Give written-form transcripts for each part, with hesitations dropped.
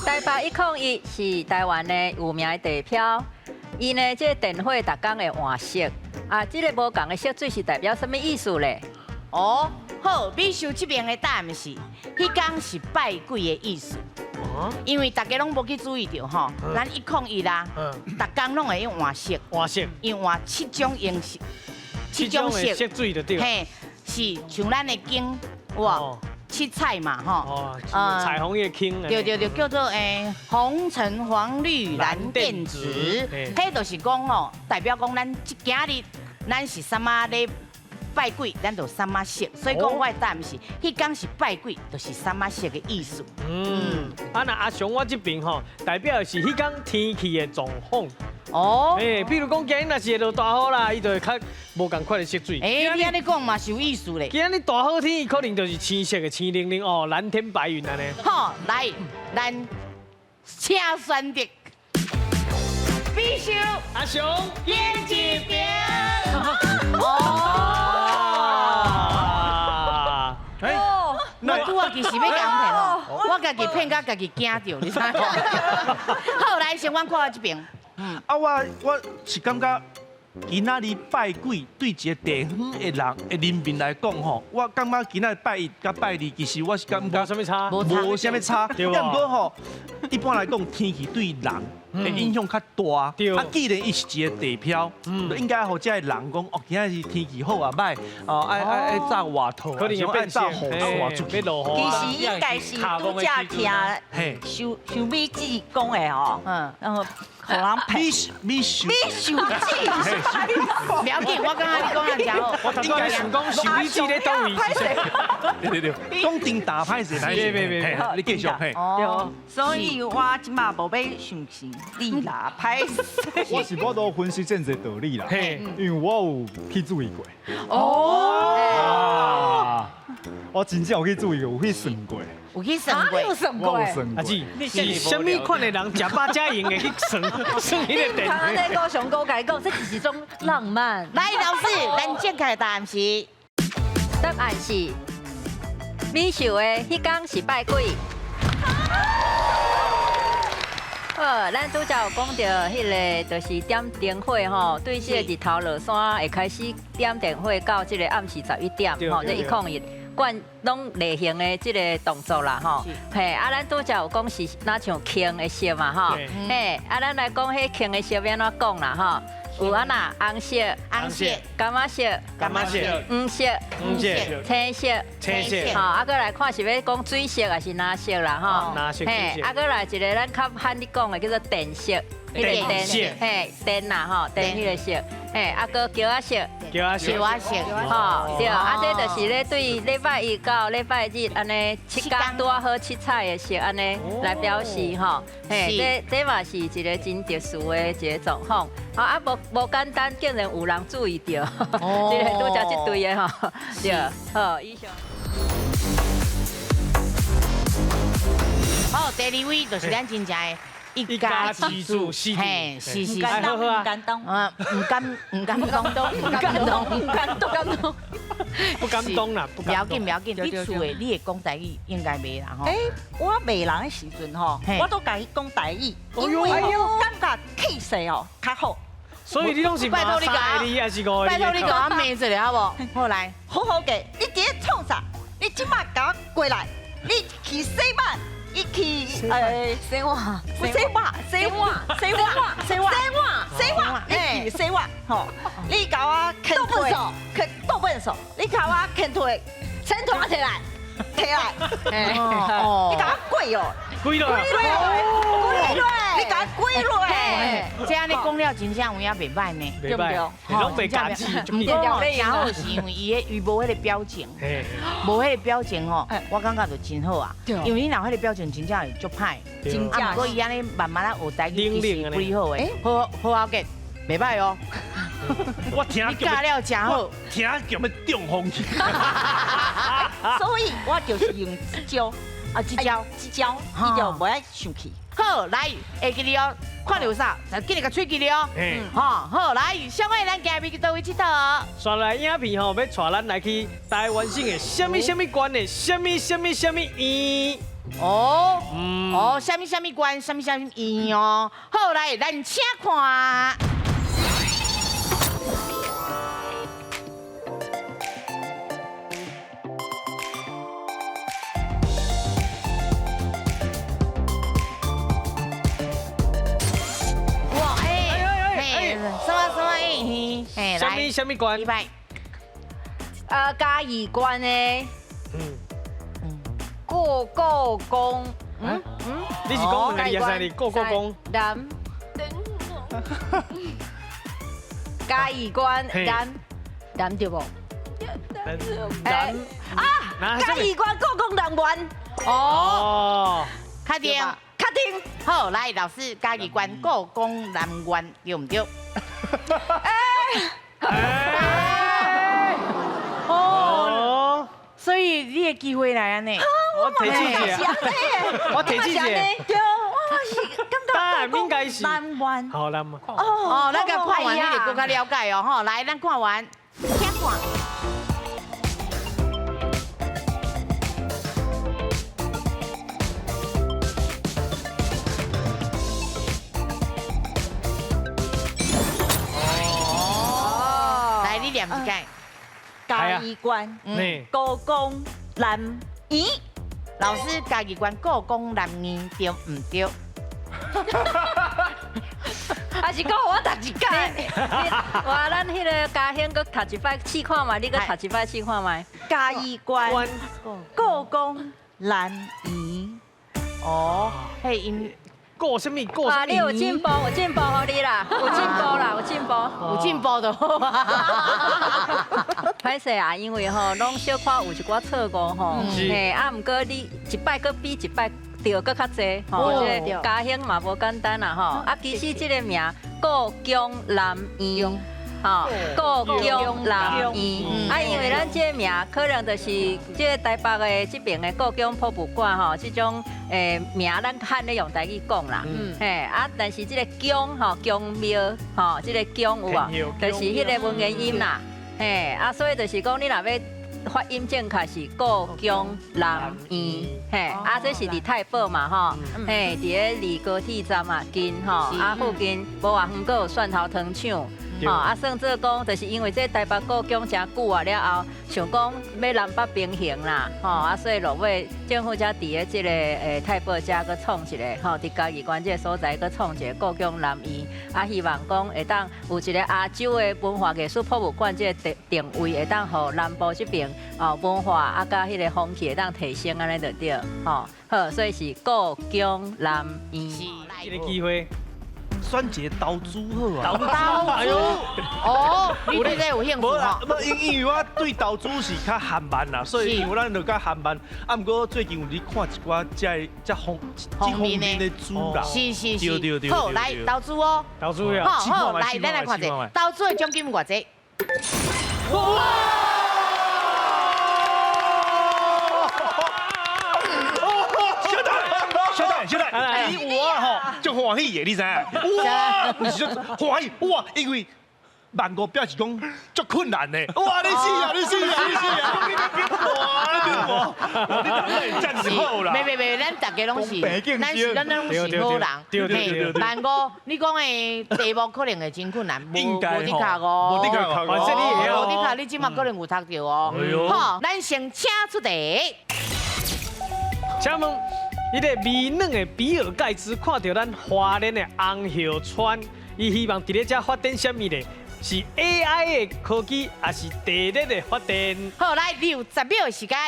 台北101是台灣的有名的地標，伊呢這個電火逐工會換色，啊，這個無仝的色水是代表啥物意思咧？哦，好，美秀這邊的答案是，彼工是拜鬼的意思。因為大家攏無去注意著吼，咱101啦，逐工攏會用換色，換色，用換七種顏色，七種的色水就對。嘿，是像咱的燈，哇，七彩嘛，吼，彩虹的燈。對對對，叫做紅橙黃綠藍靛紫，彼就是講吼，代表講咱這今日咱是啥物咧拜鬼，咱就啥物色，所以講我的答案是，彼工是拜鬼，就是啥物色的意思。嗯，啊那阿雄我這邊吼，代表的是彼工天氣的狀況。哦，哎，比如講今日若是會落大雨啦，伊就會較無仝款的色水。哎，你按呢講嘛是有意思咧。今日大好天，可能就是青色的青靈靈哦，藍天白雲按呢。好，來，咱請選擇。美秀阿雄，點一邊。哦。哎，我拄仔其實欲共騙哦，我家己騙甲家己驚著，你知無？好，來，先阮看我這邊。啊，我是感覺今仔日拜鬼對一個地方的人的人民來講吼，我感覺今仔日拜一佮拜二，其實我是感覺無啥物差，無啥物差。啊，毋過吼，一般來講天氣對人的影響較大。啊，既然伊是一個地標，就應該予這个人講，哦，今仔日天氣好啊，歹哦，愛愛愛罩外套，可能愛罩雨傘出去。其實應該是拄才聽收收美姊講的吼，然後。予人騙美秀美秀姊，不要緊，我感覺你講得真好。我頭先想講秀美姊咧佗位？對對對，講定大歹勢，別別別，你繼續嘿。對，所以我這馬無欲相信你啦，歹勢。我是無法度分析這個道理啦，因為我有去注意過。哦。我真正有去注意過，有去算過。有去算過，有算過。我有算過。阿姊，你是啥物款的人，食飽才閒會去算算彼個電？剛剛那個雄哥共伊講，這只是一種浪漫。來，老師，咱正確的答案是，答案是美秀的彼工是拜鬼。好，咱拄才有講著彼个，就是點燈火吼，對這個日頭落山會開始點燈火到這個暗時11點吼，這101。管攏例行的這個動作啦，吼，嘿，啊，咱拄才有講是若像青的色嘛，吼，嘿，啊，咱來講彼青的色欲按怎講啦，吼，有按怎紅色、紅色、柑仔色、柑仔色、黃色、黃色、青色、青色，吼，啊，閣來看是欲講水色抑是藍色啦，吼，藍色，嘿，啊，閣來一个咱較罕咧講的叫做靛色，彼個靛，嘿，靛啦，吼，靛彼个色。嘿，啊，閣橋仔色，橋仔色，橋仔色，吼，對，啊，這就是咧對禮拜一到禮拜日按呢七工拄仔好七彩的色按呢來表示吼，嘿，這嘛是一個真特殊的一個狀況，啊，無無簡單，竟然有人注意著，這個拄才這對的吼，對，好，以上。好，第二位就是咱真正的。一家之主，嘿，是是是，唔敢當，唔敢唔敢當，唔敢當，唔敢當，不敢當啦，不要緊，不要緊，你厝的你會講台語應該袂啦吼。欸，我罵人的時陣吼，我都共伊講台語，因為感覺氣勢哦較好。所以你攏是拜託你共我，拜託你共我罵一下好無？好來，好好嘅，你佇咧創啥？你這馬共我過來，你去洗碗。伊去洗碗，洗碗，洗碗，洗碗，洗碗，洗碗，你去洗碗，吼！你共我牽腿，牽倒笨手，你共我牽腿，牵腿提來，提來，你共我跪哦，跪落，跪落，你共我跪落，這按呢講了，真正有影袂䆀呢，對不對？攏袂家己，毋過真好是因為伊伊無彼个表情，無彼个表情吼，我感覺就真好啊。因為你若彼个表情真正會足歹，真正。啊，毋過伊按呢慢慢仔學台語，其實幾好的，好好好嘅，袂䆀哦。我聽你教了真好，聽叫欲中風去。所以我就是用這招，啊，這招，這招，伊就無愛生氣。好，來，會記得哦，看著有啥，就緊來共喙記咧哦。好，好，來，小妹，咱今日去佗位𨑨迌？紲來影片吼，欲帶咱來去台灣省的啥物啥物縣的啥物啥物啥物院。哦，哦，啥物啥物关，啥物啥物院哦。好，来，咱请看。哇，哎，嘿，什么什么嘿，嘿，啥物啥物关？礼拜。嘉义县的，故故宫，你是讲两个字，还是故故宫？南，嘉义县南，南对无？南啊，嘉义县故宫南园。哦，确定，确定。好，来，老师，嘉义县故宫南园对毋对？哎。哦，所以你的机会来按呢？我提醒一下，我提醒一下，对，我是感觉应该是南湾。好，南湾。哦，咱共看完，你就阁较了解哦，吼。来，咱看完，请看。哦，来，你念一下。嘉义县故宫南院。老师，嘉义县故宫南院对毋对？还是阁予我读一摆？哇，咱彼个嘉兴阁读一摆试看觅，你阁读一摆试看觅。嘉义县故宫南院。哦，彼音。过什么过？啊，你有进步，有进步，予你啦，有进步啦，有进步，有进步就好啊。歹势啊，因为吼，拢小可有一寡错误吼，嘿，啊，毋过你一摆阁比一摆对阁较济吼，这个嘉兴嘛无简单啦吼。啊，其实这个名故宫南院。吼，故宫南院，啊，因为咱这个名可能就是这个台北的这边的故宫博物馆吼，这种名咱较咧用台语讲啦，嘿，啊，但是这个宫吼，宫庙吼，这个宫有无？就是彼个文言音啦，嘿，啊，所以就是讲你若欲发音正确是故宫南院，嘿，啊，这是伫太保嘛吼，嘿，伫咧离高铁站嘛近吼，啊，附近无偌远，阁有蒜头糖厂。吼，啊，算做讲，就是因为这台北故宫诚久啊了后，想讲欲南北平衡啦，吼，啊，所以落尾政府才伫咧这个太保遮阁创一个，吼，伫嘉义县这个所在阁创一个故宫南院，啊，希望讲会当有一个亚洲的文化艺术博物馆这个定位，会当予南部这边哦文化啊，佮彼个风气会当提升按呢就对，吼，好，所以是故宫南院。这个机会。选一个投资好啊，投资哦，你对这有兴趣吼？无，因为我对投资是较含慢啦，所以因为咱就较含慢。啊，毋过最近有咧看一寡这这方这方面的资啦，是是是，对对对。好，来投资哦，投资呀，好好，来咱来看者，投资的奖金偌济？哇！小弟，你我吼足欢喜的，你知影？哇，毋是足欢喜哇，因为万五表示讲足困难的。哇，你死啊，你死啊，你死啊！你别搏啊，你别搏！你哪会这样子好啦？袂袂袂，咱大家拢是，咱是咱拢是好人。对对对。万五，你讲的题目可能会真困难，无无的确哦，无的确，反正你会无的确，你这马可能有读著哦。好，咱先请出题。请问。彼个微软的比尔盖茨看著咱花莲的红叶川，伊希望伫咧遮发展啥物呢？是 AI 的科技，抑是地热的发电？好，来，你有10秒的时间。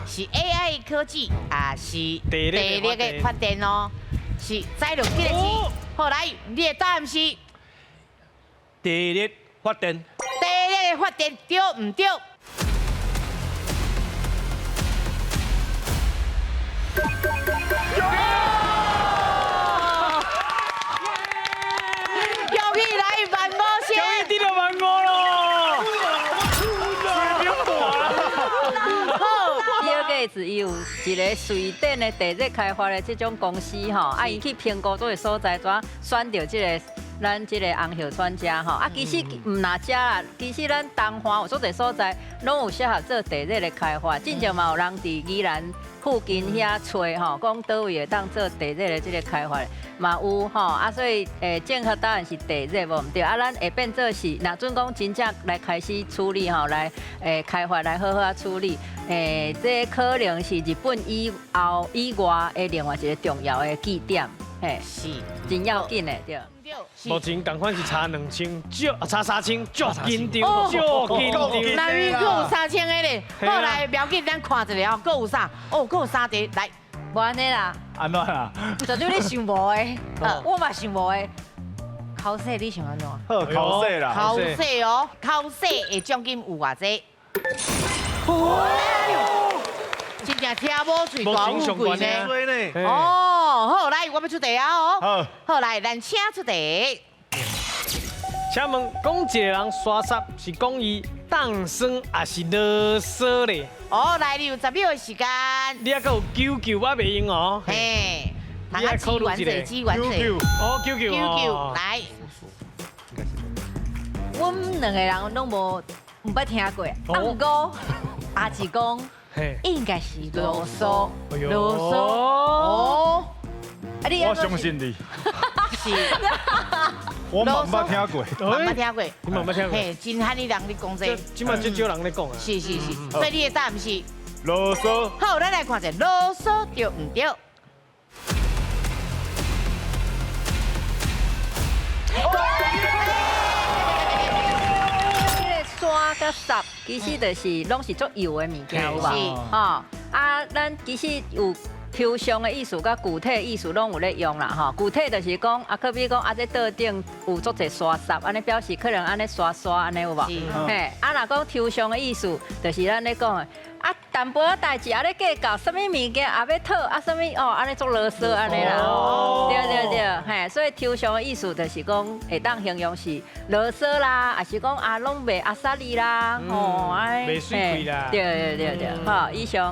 是 AI 科技，抑是地热的发电哦？是载入几个字？好，来，你的答案是地热发电。地热的发电对毋对？恭喜来万五先，恭喜得到万五咯！好，比尔盖茨伊有一个瑞典的地热开发的这种公司吼，啊，伊去评估这个所在，怎选著这个咱這個紅葉川遮吼。啊，其實毋若遮啦，其實咱東華有足濟所在，攏有適合做地熱的開發。進前嘛有人佇宜蘭附近遐揣吼，講佗位會當做地熱的這個開發，嘛有吼。啊，所以正確答案是地熱無毋對。啊，咱會變做是，若準講真正來開始處理吼，來開發來好好啊處理，這可能是日本以後以外的另外一個重要的據點，嘿，真要緊的對。目前仝款是差2000，足差3000，足緊張，足緊張。那邊閣有3000个咧，好來，不要緊，咱看一下哦，閣有啥？哦，閣有三題，來，無按呢啦。按怎啦？就對你想無的，我嘛想無的。考試你想按怎？好，考試啦。考試哦，考試的獎金有偌濟？真正聽某喙大富貴呢。哦，好，來，我欲出題啊哦。好，好來，咱請出題。請問，講一个人沙澀是講伊凍酸抑是囉嗦咧？哦，來，你有10秒的時間。你還閣有九九，我袂用哦。嘿，你愛考慮一下。九九。哦，九九。九九，來。阮兩個人攏無毋捌聽過，啊，毋過阿志講應該是囉嗦，囉嗦。哦，我相信你。是。我嘛毋捌聽過，嘛毋捌聽過，你嘛毋捌聽過。嘿，真罕你人咧講這個。這擺足少人咧講啊。是是是，所以你的答案是囉嗦。好，咱來看一下囉嗦對毋對？這个沙佮澀，其實就是攏是足油的物件，有無？吼，啊，咱其實有抽象的意思佮具體的意思攏有咧用啦，吼。具體就是講，啊，可比講啊，這桌頂有足濟沙澀，按呢表示可能按呢沙沙按呢有無？嘿，啊，若講抽象的意思，就是咱咧講的。啊，淡薄仔代誌也咧計較，啥物物件也欲討，啊，啥物哦，按呢足囉嗦按呢啦。對對對，嘿，所以抽象的意思就是講會當形容是囉嗦啦，抑是講啊攏袂阿薩利啦，吼，袂媠氣啦。對對對對，好，以上。